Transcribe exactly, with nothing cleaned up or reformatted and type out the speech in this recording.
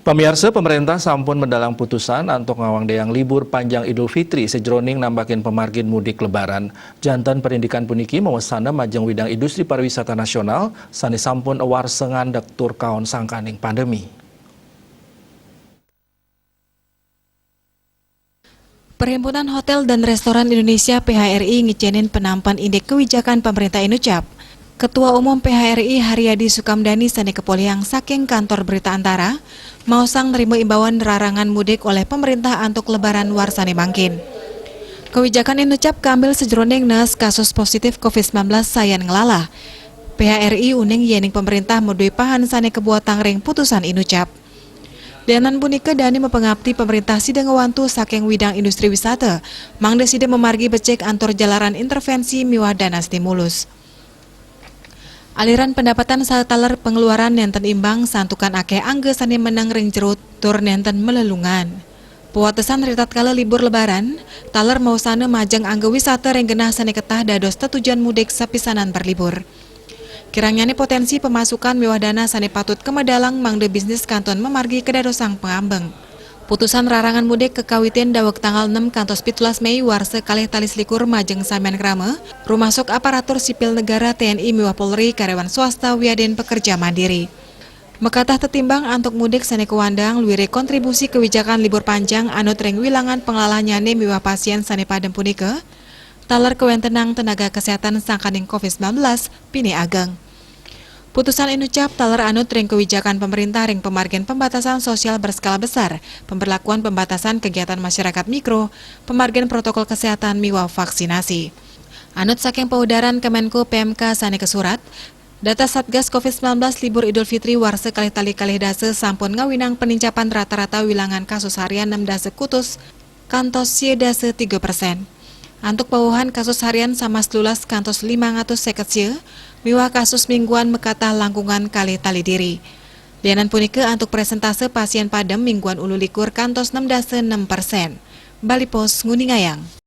Pamiarsa, pemerintah sampun medalang putusan antuk ngawangdayang libur panjang Idul Fitri sajroning nambakin pamargin mudik Lebaran. Janten parindikan puniki mawasana majeng widang industri pariwisata nasional sane sampun awarsa ngandhek tur kaon sangkaning pandemi. Perhimpunan Hotel dan Restoran Indonesia, P H R I, ngicenin penampan indik kewijakan pemerintah inucap. Ketua Umum P H R I, Haryadi Sukamdani, sane kapolihang saking Kantor Berita Antara, maosang nerima imbauan rarangan mudik oleh pemerintah antuk Lebaran warsane mangkin. Kewijakan inucap kambil sajroning nees kasus positif covid sembilan belas sayan nglalah. P H R I uning yening pemerintah madue pahan sane kabuatang ring putusan inucap. Lianan punika, dane mapangapti pemerintah sida ngwantu saking widang industri wisata, mangda sida mamargi becik antuk jalaran intervensi miwah dana stimulus. Aliran pendapatan saha taler pengeluaran nenten imbang santukan akeh angga sane meneng ring jero tur nenten malelungan. Pawatesan ritatkala libur Lebaran, taler maosana majeng angga wisata ring genah sane ketah dados tetujon mudik sapisanan berlibur. Kirangnyane potensi pemasukan miwah dana sane patut kamedalang mangda bisnis kantun mamargi kadadosang pangambeng. Putusan rarangan mudik kakawitin daweg tanggal enem kantos pitulas Mei warsa kalih tali selikur majeng samian krama, rumasuk aparatur sipil negara, T N I miwah Polri, karyawan swasta wiadin pekerja mandiri. Makatah tetimbang antuk mudik sane kawandang luire kontribusi kewijakan libur panjang anut ring wilangan panglalahnyane miwah pasien sane padem punika, taler kawentenang tenaga kesehatan sangkaning covid sembilan belas pine ageng. Putusan inucap taler anut ring kewijakan pemerintah ring pamargin pembatasan sosial berskala besar, pemberlakuan pembatasan kegiatan masyarakat mikro, pamargin protokol kesehatan miwah vaksinasi. Anut saking paudaran Kemenko P M K sane kasurat, data Satgas covid sembilan belas libur Idul Fitri warsa kalih tali kalih dasa sampun ngawinang penincapan rata-rata wilangan kasus harian nem dasa kutus kantos sia dasa tiga persen. Antuk pauhan kasus harian samas telulas kantos limang atus seket sia, miwah kasus mingguan makatah langkungan kalih tali diri. Lianan punika, antuk presentase pasien padem mingguan ulu likur kantos nem dasa nem persen. Bali Post nguningayang.